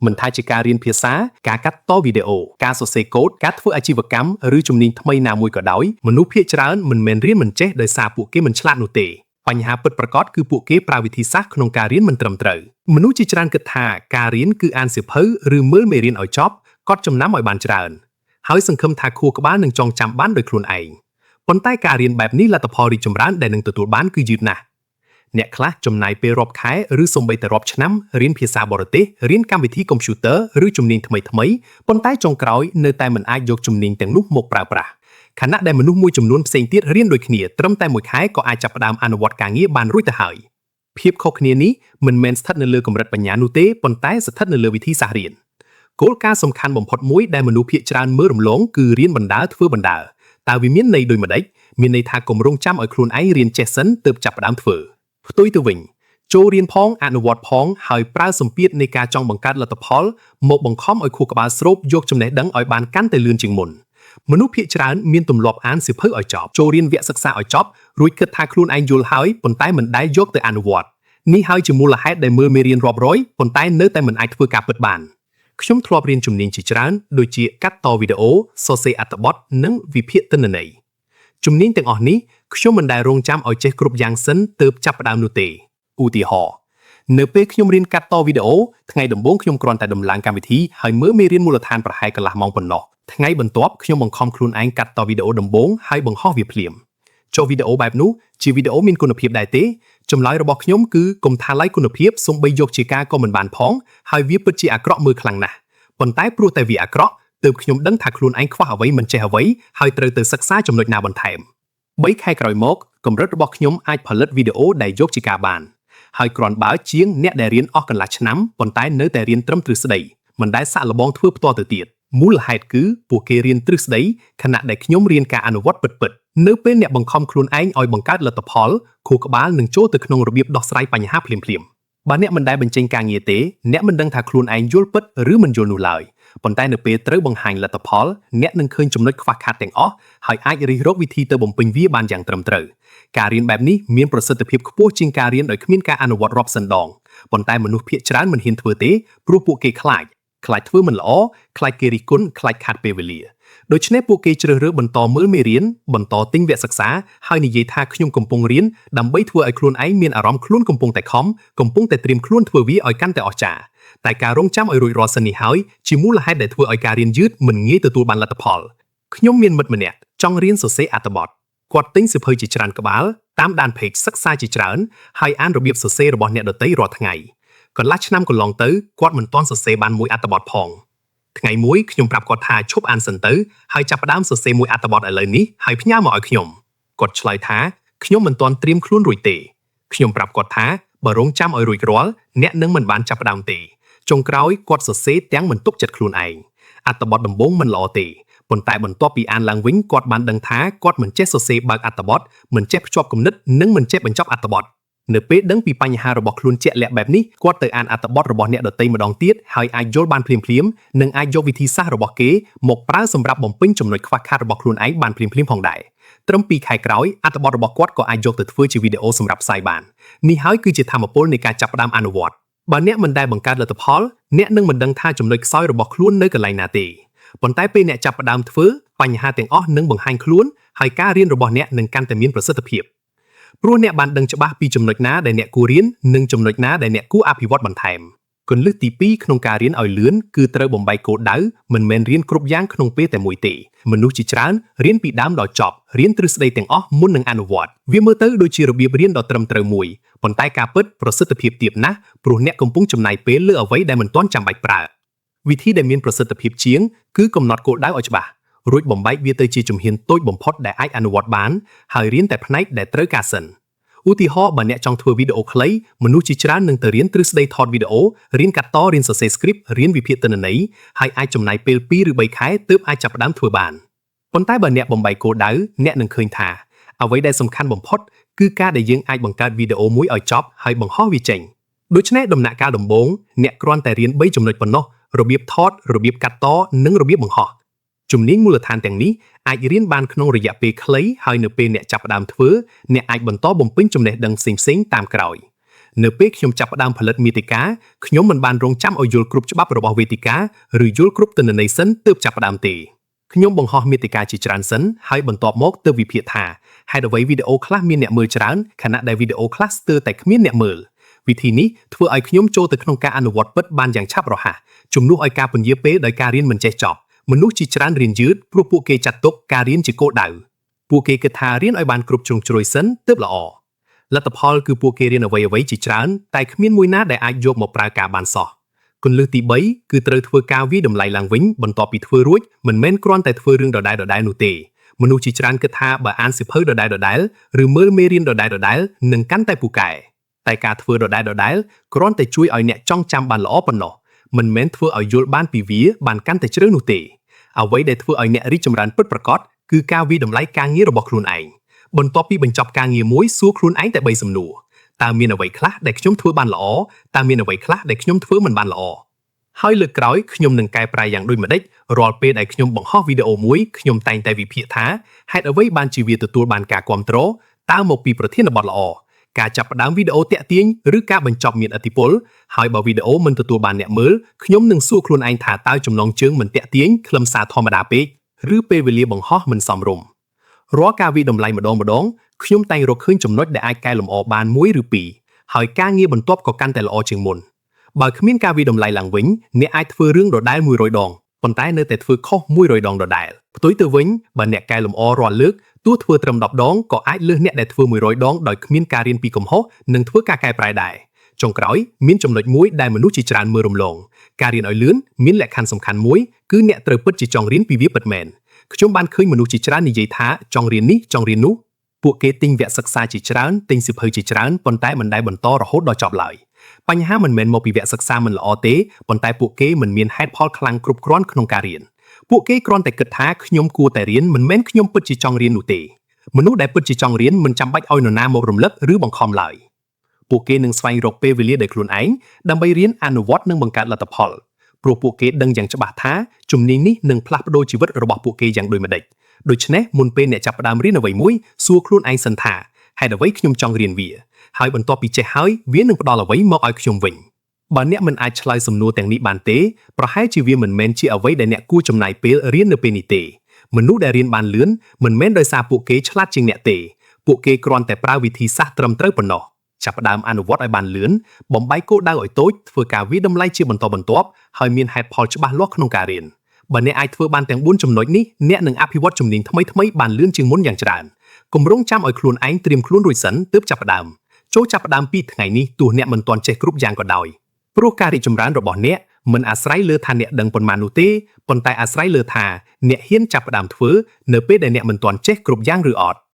មិនថាជាការរៀនភាសាការកាត់តវីដេអូការសរសេរកូដការធ្វើអាជីវកម្មឬជំនាញថ្មីណាមួយក៏ដោយមនុស្សភាគច្រើនមិនមែនរៀនមិនចេះដោយសារពួកគេមិនឆ្លាតនោះទេបញ្ហាពិតប្រាកដគឺពួកគេប្រើវិធីសាស្ត្រក្នុងការរៀនមិនត្រឹមត្រូវមនុស្សជាច្រើនគិតថាការរៀនគឺអានសៀវភៅឬមើលមេរៀនឲ្យចប់កត់ចំណាំឲ្យបានច្រើនហើយសង្ឃឹមថាខួរក្បាលនឹងចងចាំបានដោយខ្លួនឯងប៉ុន្តែការរៀនបែបនេះលទ្ធផលរីកចម្រើនដែលនឹងទទួលបានគឺយឺតណាស់ អ្នកខ្លះចំណាយពេលរាប់ខែឬសូម្បីតែរាប់ឆ្នាំរៀនភាសាបរទេសរៀនកម្មវិធីកុំព្យូទ័រឬជំនាញថ្មីៗប៉ុន្តែចុងក្រោយនៅតែមិនអាចយកជំនាញទាំងនោះមកប្រើប្រាស់ខណៈដែលមនុស្សមួយចំនួនផ្សេងទៀតរៀនដូចគ្នាត្រឹមតែមួយខែក៏អាចចាប់ផ្ដើមអនុវត្តការងារបានរួចទៅហើយភាពខុសគ្នានេះមិនមែនស្ថិតនៅលើកម្រិតបញ្ញានោះទេប៉ុន្តែស្ថិតនៅលើវិធីសាស្ត្ររៀនគោលការណ៍សំខាន់បំផុតមួយដែលមនុស្សភាគច្រើនមើលរំលងគឺរៀនបណ្ដើរធ្វើបណ្ដើរតើវាមានន័យដូចម្ដេចមានន័យថាកុំរងចាំឲ្យខ្លួនឯងរៀនចេះសិនទើបចាប់ផ្ដើមធ្វើផ្ទុយទៅវិញចូលរៀនផងអនុវត្តផងហើយប្រើសម្ពាធនៃការចង់បង្កើតលទ្ធផលមកបង្ខំឲ្យខួរក្បាលស្រូបយកចំណេះដឹងឲ្យបានកាន់តែលឿនជាងមុនមនុស្សភាគច្រើនមានទម្លាប់អានសៀវភៅឲ្យចប់ចូលរៀនវគ្គសិក្សាឲ្យចប់រួចគិតថាខ្លួនឯងយល់ហើយប៉ុន្តែមិនដែលយកទៅអនុវត្តនេះហើយជាមូលហេតុដែលមើលមេរៀនរាប់រយប៉ុន្តែនៅតែមិនអាចធ្វើការពិតបានខ្ញុំធ្លាប់រៀនជំនាញជាច្រើនដូចជាកាត់តវីដេអូសរសេរអត្ថបទនិងវិភាគទិន្នន័យជំនាញទាំងអស់នេះខ្ញុំមិនដែលរងចាំឲ្យចេះគ្រប់យ៉ាងសិនទើបចាប់ផ្ដើមនោះទេឧទាហរណ៍នៅពេលខ្ញុំរៀនកាត់តវីដេអូថ្ងៃដំបូងខ្ញុំគ្រាន់តែដំឡើងកម្មវិធីហើយមើលមេរៀនមូលដ្ឋានប្រហែលកន្លះម៉ោងប៉ុណ្ណោះថ្ងៃបន្ទាប់ខ្ញុំបង្ខំខ្លួនឯងកាត់តវីដេអូដំបូងហើយបង្ហោះវាភ្លាមចុះវីដេអូបែបនោះជាវីដេអូមានគុណភាពដែរទេចម្លើយរបស់ខ្ញុំគឺកុំថាឡៃគុណភាពសូម្បីយកជាការក៏មិនបានផងហើយវាពិតជាអាក្រក់មើលខ្លាំងណាស់ប៉ុន្តែព្រោះតែវាអាក្រក់ទើបខ្ញុំដឹងថាខ្លួនឯងខ្វះអ្វីមិនចេះអ្វីហើយត្រូវទៅសិក្សាចំណុចណាបន្ថែម3ខែក្រោយមកកម្រិតរបស់ខ្ញុំអាចផលិតវីដេអូដែលយកជាការបានហើយគ្រាន់បើជាងអ្នកដែលរៀនអស់កន្លះឆ្នាំប៉ុន្តែនៅតែរៀនត្រឹមទ្រឹស្ដីមិនដែលសាកល្បងធ្វើផ្ទាល់ទៅទៀតមូលហេតុគឺពួកគេរៀនទ្រឹស្ដីខណៈដែលខ្ញុំរៀនការអនុវត្តពិតៗនៅពេលអ្នកបង្ខំខ្លួនឯងឲ្យបង្កើតលទ្ធផលខួរក្បាលនឹងចូលទៅក្នុងរបៀបដោះស្រាយបញ្ហាភ្លាមៗបើអ្នកមិនដែលបញ្ចេញការងារទេអ្នកមិនដឹងថាខ្លួនឯងយល់ពិតឬមិនយល់នោះឡើយប៉ុន្តែនៅពេលត្រូវបង្ហាញលទ្ធផលអ្នកនឹងឃើញចំណុចខ្វះខាតទាំងអស់ហើយអាចរិះរកវិធីទៅបំពេញវាបានយ៉ាងត្រឹមត្រូវការរៀនបែបនេះមានប្រសិទ្ធភាពខ្ពស់ជាងការរៀនដោយគ្មានការអនុវត្តរាប់សិនដងប៉ុន្តែមនុស្សភាគច្រើនមិនហ៊ានធ្វើទេព្រោះពួកគេខ្លាចខ្លាចធ្វើមិនល្អខ្លាចគេរិះគន់ខ្លាចខាតពេលវេលាដូច្នេះពួកគេជ្រើសរើសបន្តមើលមេរៀនបន្តទិញវគ្គសិក្សាហើយនិយាយថាខ្ញុំកំពុងរៀនដើម្បីធ្វើឲ្យខ្លួនឯងមានអារម្មណ៍ខ្លួនកំពុងតែខំកំពុងតែត្រៀមខ្លួនធ្វើវាឲ្យកាន់តែអស្ចារ្យតែការរងចាំឲ្យរួចរាល់សិននេះហើយជាមូលហេតុដែលធ្វើឲ្យការរៀនយឺតមិនងាយទទួលបានលទ្ធផលខ្ញុំមានមិត្តម្នាក់ចង់រៀនសរសេរអត្ថបទគាត់ទិញសៀវភៅជាច្រើនក្បាលតាមដាន page សិក្សាជាច្រើនហើយអានរបៀបសរសេររបស់អ្នកដទៃរាល់ថ្ងៃកន្លះឆ្នាំកន្លងទៅគាត់មិនទាន់សរសេរបានមួយអត្ថបទផងថ្ងៃមួយខ្ញុំប្រាប់គាត់ថាឈប់អានសិនទៅហើយចាប់ផ្ដើមសរសេរមួយអត្ថបទឥឡូវនេះហើយផ្ញើមកឲ្យខ្ញុំគាត់ឆ្លើយថាខ្ញុំមិនទាន់ត្រៀមខ្លួនរួចទេខ្ញុំប្រាប់គាត់ថាបើរងចាំឲ្យរួចរាល់អ្នកនឹងមិនបានចាប់ផ្ដើមទេចុងក្រោយគាត់សរសេរទាំងមិនទុកចិត្តខ្លួនឯងអត្ថបទដំបូងមិនល្អទេប៉ុន្តែបន្ទាប់ពីអានឡើងវិញគាត់បានដឹងថាគាត់មិនចេះសរសេរបើកអត្ថបទមិនចេះភ្ជាប់គំនិតនិងមិនចេះបញ្ចប់អត្ថបទនៅពេលដឹងពីបញ្ហារបស់ខ្លួនជាក់លាក់បែបនេះគាត់ទៅអានអត្ថបទរបស់អ្នកដទៃម្ដងទៀតហើយអាចយល់បានភ្លាមៗនិងអាចយកវិធីសាស្ត្ររបស់គេមកប្រើសម្រាប់បំពេញចំណុចខ្វះខាតរបស់ខ្លួនឯងបានភ្លាមៗផងដែរត្រឹម2ខែក្រោយអត្ថបទរបស់គាត់ក៏អាចយកទៅធ្វើជាវីដេអូសម្រាប់ផ្សាយបាននេះហើយគឺជាថាមពលនៃការចាប់ផ្ដើមអនុវត្តបើអ្នកមិនដែលបង្កើតលទ្ធផលអ្នកនឹងមិនដឹងថាចំណុចខ្សោយរបស់ខ្លួននៅកន្លែងណាទេប៉ុន្តែពេលអ្នកចាប់ផ្ដើមធ្វើបញ្ហាទាំងអស់នឹងបង្ហាញខ្លួនហើយការរៀនរបស់អ្នកនឹងកាន់តែមានប្រសិទ្ធភាពព្រោះអ្នកបានដឹងច្បាស់ពីចំណុចណាដែលអ្នកគួររៀននិងចំណុចណាដែលអ្នកគួរអភិវឌ្ឍបន្ថែមគន្លឹះទី2ក្នុងការរៀនឲ្យលឿនគឺត្រូវបំបែកគោលដៅមិនមែនរៀនគ្រប់យ៉ាងក្នុងពេលតែមួយទេមនុស្សជាច្រើនរៀនពីដើមដល់ចប់រៀនទ្រឹស្ដីទាំងអស់មុននឹងអនុវត្តវាមើលទៅដូចជារបៀបរៀនដ៏ត្រឹមត្រូវមួយប៉ុន្តែការពិតប្រសិទ្ធភាពទាបណាស់ព្រោះអ្នកកំពុងចំណាយពេលលើអ្វីដែលមិនទាន់ចាំបាច់ប្រើវិធីដែលមានប្រសិទ្ធភាពជាងគឺកំណត់គោលដៅឲ្យច្បាស់រួចបំបែកវាទៅជាជំហានតូចបំផុតដែលអាចអនុវត្តបានហើយរៀនតែផ្នែកដែលត្រូវការសិនឧទាហរណ៍បើអ្នកចង់ធ្វើវីដេអូខ្លីមនុស្សជាច្រើននឹងទៅរៀនទ្រឹស្ដីថតវីដេអូរៀនកាត់តរៀនសរសេរ script រៀនវិភាគទិន្នន័យហើយអាចចំណាយពេល2ឬ3ខែទើបអាចចាប់ផ្ដើមធ្វើបានប៉ុន្តែបើអ្នកបំបែកគោលដៅអ្នកនឹងឃើញថាអ្វីដែលសំខាន់បំផុតគឺការដែលយើងអាចបង្កើតវីដេអូមួយឲ្យចប់ហើយបង្ហោះវាចេញដូច្នេះដំណាក់កាលដំបូងអ្នកគ្រាន់តែរៀន3ចំណុចប៉ុណ្ណោះរបៀបថតរបៀបកាត់តនិងរបៀបបង្ហោះជំនាញមូលដ្ឋានទាំងនេះអាចរៀនបានក្នុងរយៈពេលខ្លីហើយនៅពេលអ្នកចាប់ផ្ដើមធ្វើអ្នកអាចបន្តបំពេញចំណេះដឹងផ្សេងៗតាមក្រោយ។ នៅពេលខ្ញុំចាប់ផ្ដើមផលិតមាតិកាខ្ញុំមិនបានរងចាំឲ្យយល់គ្រប់ច្បាប់របស់វេទិកាឬយល់គ្រប់ទិន្នន័យសិនទើបចាប់ផ្ដើមទេខ្ញុំបង្ហោះមាតិកាជាច្រើនសិនហើយបន្ទាប់មកទើបវិភាគថាហេតុអ្វីវីដេអូខ្លះមានអ្នកមើលច្រើនខណៈដែលវីដេអូខ្លះស្ទើរតែគ្មានអ្នកមើលវិធីនេះធ្វើឲ្យខ្ញុំចូលទៅក្នុងការអនុវត្តពិតបានយ៉ាងឆាប់រហ័សជំនួសឲ្យការពន្យាពេលដោយការរៀនមិនចេះចប់មនុស្សជាច្រើនរៀនយឺតព្រោះពួកគេចាត់ទុកការរៀនជាគោលដៅពួកគេគិតថារៀនឲ្យបានគ្រប់ជ្រុងជ្រោយសិនទើបល្អលទ្ធផលគឺពួកគេរៀនអ្វីៗជាច្រើនតែគ្មានមួយណាដែលអាចយកមកប្រើការបានសោះគន្លឹះទី3គឺត្រូវធ្វើការវាយតម្លៃឡើងវិញបន្ទាប់ពីធ្វើរួចមិនមែនគ្រាន់តែធ្វើរឿងដដែលៗនោះទេមនុស្សជាច្រើនគិតថាបើអានសៀវភៅដដែលៗឬមើលមេរៀនដដែលៗនឹងកាន់តែពូកែតែការធ្វើដដែលៗគ្រាន់តែជួយឲ្យអ្នកចងចាំបានល្អប៉ុណ្ណោះមិនមែនធ្វើឲ្យយល់បានពីវាបានកាន់តែជ្រៅនោះទេអ្វីដែលធ្វើឲ្យអ្នករីកចម្រើនពិតប្រាកដគឺការវាយតម្លៃការងាររបស់ខ្លួនឯងបន្ទាប់ពីបញ្ចប់ការងារមួយសួរខ្លួនឯងតែ3សំណួរតើមានអ្វីខ្លះដែលខ្ញុំធ្វើបានល្អតើមានអ្វីខ្លះដែលខ្ញុំធ្វើមិនបានល្អហើយលើកក្រោយខ្ញុំនឹងកែប្រែយ៉ាងដូចម្តេចរាល់ពេលដែលខ្ញុំបង្ហោះវីដេអូមួយខ្ញុំតែងតែវិភាគថាហេតុអ្វីបានជាវាទទួលបានការគាំទ្រតើមកពីប្រធានបទល្អការចាប់ផ្ដើមវីដេអូតាក់ទាញឬការបញ្ចប់មានឥទ្ធិពលហើយបើវីដេអូមិនទទួលបានអ្នកមើលខ្ញុំនឹងសួរខ្លួនឯងថាតើចំណងជើងមិនតាក់ទាញខ្លឹមសារធម្មតាពេកឬពេលវេលាបង្ហោះមិនសមរម្យរាល់ការវាយតម្លៃម្ដងម្ដងខ្ញុំតែងរកឃើញចំណុចដែលអាចកែលម្អបានមួយឬពីរហើយការងារបន្ទាប់ក៏កាន់តែល្អជាងមុនបើគ្មានការវាយតម្លៃឡើងវិញអ្នកអាចធ្វើរឿងដដែល100ដងប៉ុន្តែនៅតែធ្វើខុស100ដងដដែលផ្ទុយទៅវិញបើអ្នកកែលម្អរាល់លើកទោះធ្វើត្រឹម10ដងក៏អាចលើសអ្នកដែលធ្វើ100ដងដោយគ្មានការរៀនពីកំហុសនិងធ្វើការកែប្រែដែរចុងក្រោយមានចំណុចមួយដែលមនុស្សជាច្រើនមើលរំលងការរៀនឲ្យលឿនមានលក្ខខណ្ឌសំខាន់មួយគឺអ្នកត្រូវពិតជាចង់រៀនពីវាពិតមែនខ្ញុំបានឃើញមនុស្សជាច្រើននិយាយថាចង់រៀននេះចង់រៀននោះពួកគេទិញវគ្គសិក្សាជាច្រើនទិញសៀវភៅជាច្រើនប៉ុន្តែមិនដែលបន្តរហូតដល់ចប់ឡើយបញ្ហាមិនមែនមកពីវគ្គសិក្សាមិនល្អទេប៉ុន្តែពួកគេមិនមានហេតុផលខ្លាំងគ្រប់គ្រាន់ក្នុងការរៀនពួកគេគ្រាន់តែគិតថាខ្ញុំគួរតែរៀនមិនមែនខ្ញុំពិតជាចង់រៀននោះទេមនុស្សដែលពិតជាចង់រៀនមិនចាំបាច់ឲ្យនរណាមករំលឹកឬបង្ខំឡើយពួកគេនឹងស្វែងរកពេលវេលាដោយខ្លួនឯងដើម្បីរៀនអនុវត្តនិងបង្កើតលទ្ធផលព្រោះពួកគេដឹងយ៉ាងច្បាស់ថាជំនាញនេះនឹងផ្លាស់ប្ដូរជីវិតរបស់ពួកគេយ៉ាងដូចម្តេចដូច្នេះមុនពេលអ្នកចាប់ផ្ដើមរៀនអ្វីមួយសួរខ្លួនឯងសិនថាហេតុអ្វីខ្ញុំចង់រៀនវាហើយបន្ទាប់ពីចេះហើយវានឹងផ្ដល់អ្វីមកឲ្យខ្ញុំវិញបើអ្នកមិនអាចឆ្លើយសំណួរទាំងនេះបានទេប្រហែលជាវាមិនមែនជាអ្វីដែលអ្នកគួរចំណាយពេលរៀននៅពេលនេះទេមនុស្សដែលរៀនបានលឿនមិនមែនដោយសារពួកគេឆ្លាតជាងអ្នកទេពួកគេគ្រាន់តែប្រើវិធីសាស្ត្រត្រឹមត្រូវប៉ុណ្ណោះចាប់ផ្ដើមអនុវត្តឲ្យបានលឿនបំបែកគោលដៅឲ្យតូចធ្វើការវាយតម្លៃជាបន្តបន្ទាប់ហើយមានហេតុផលច្បាស់លាស់ក្នុងការរៀនបើអ្នកអាចធ្វើបានទាំង4ចំណុចនេះអ្នកនឹងអភិវឌ្ឍជំនាញថ្មីៗបានលឿនជាងមុនយ៉ាងច្រើនកុំរងចាំឲ្យខ្លួនឯងត្រៀមខ្លួនរួចសិនទើបចាប់ផ្ដើមចូលចាប់ផ្ដើមពីថ្ងៃនេះទោះអ្នកមិនទាន់ចេះគ្រប់យ៉ាងក៏ដោយព្រោះការរីកចម្រើនរបស់អ្នកមិនអាស្រ័យលើថាអ្នកដឹងប៉ុន្មាននោះទេប៉ុន្តែអាស្រ័យលើថាអ្នកហ៊ានចាប់ផ្ដើមធ្វើនៅពេលដែលអ្នកមិនទាន់ចេះគ្រប់យ៉ាងឬអត់។